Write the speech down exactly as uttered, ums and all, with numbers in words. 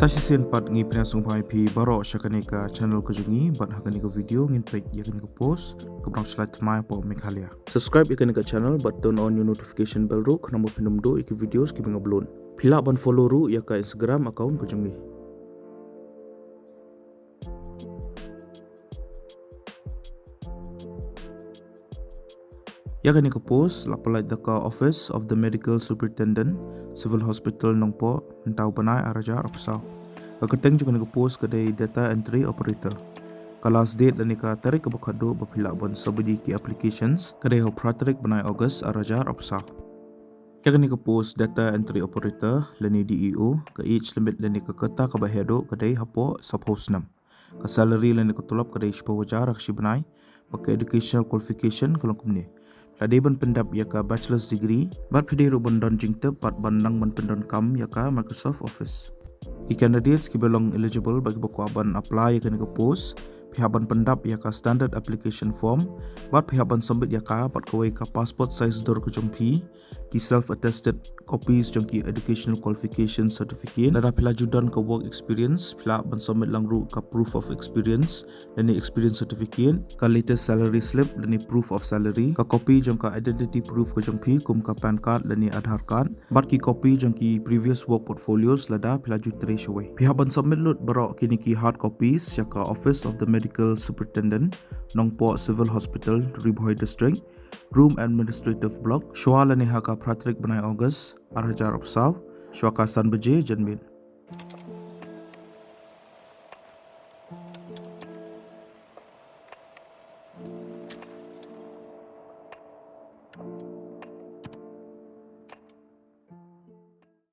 Ta shisien pat ngi pdiang sngewbha ïa phi baroh sha kane ka channel ka jong ngi, bad ha kane ka video ngin peit ïa kane ka post kaba dang shlei thymmai hapoh Meghalaya. Subscribe ïa kane ka channel bad turn on your notification bell ruh khnang ba phin ym duh ïa ki videos kiba ngi upload. Phi lah ban follow ruh ïa ka Instagram account ka jong ngi. Ïa kane ka post la pyllait da ka Office of the Medical Superintendent, Civil Hospital Nongpoh, mynta u bnai ar hajar arphew saw. Ka kyrteng jong kane ka post ka dei Data Entry Operator. Ka last date lane ka tarik kaba khatduh ba phi lah ban submit ïa ki applications ka dei ha u phra tarik bnai August ar hajar arphew saw. Ïa kane ka post Data Entry Operator lane D E O, ka age limit lane ka kyrta kaba heh duh ka dei hapoh sawphew snem. Ka salary lane ka tulop ka dei shiphew hajar ha ka shi bnai, bad ka educational qualification ka long kumne: phi la dei ban pyndep ïa ka bachelor's degree, bad phi dei ruh ban don jingtip bad ban nang ban pyndonkam ïa ka Microsoft Office. Ki candidates kiba long eligible bad kiba kwah ban apply ïa kane ka post, phi hap ban pyndep ïa ka standard application form, bad phi hap ban submit ïa ka bad kawei ka passport size dur ka jong phi, ki self attested copies jong ki educational qualification certificate. Lada phi la ju don ka work experience, phi lah ban submit lang ruh ka proof of experience lane experience certificate, ka latest salary slip lane proof of salary, ka copy jong ka identity proof ka jong phi kum ka PAN card lane Aadhaar card, bad ki copy jong ki previous work portfolios lada phi la ju trei shawei. Phi hap ban submit lut baroh kine ki hard copies sha ka Office of the Medical Superintendent, Nongpoh Civil Hospital, Ri Bhoi District, Room Administrative Block, shwa lane ha ka phra tarik bnai August ar hajar arphew saw, shwa ka san baje janmiet.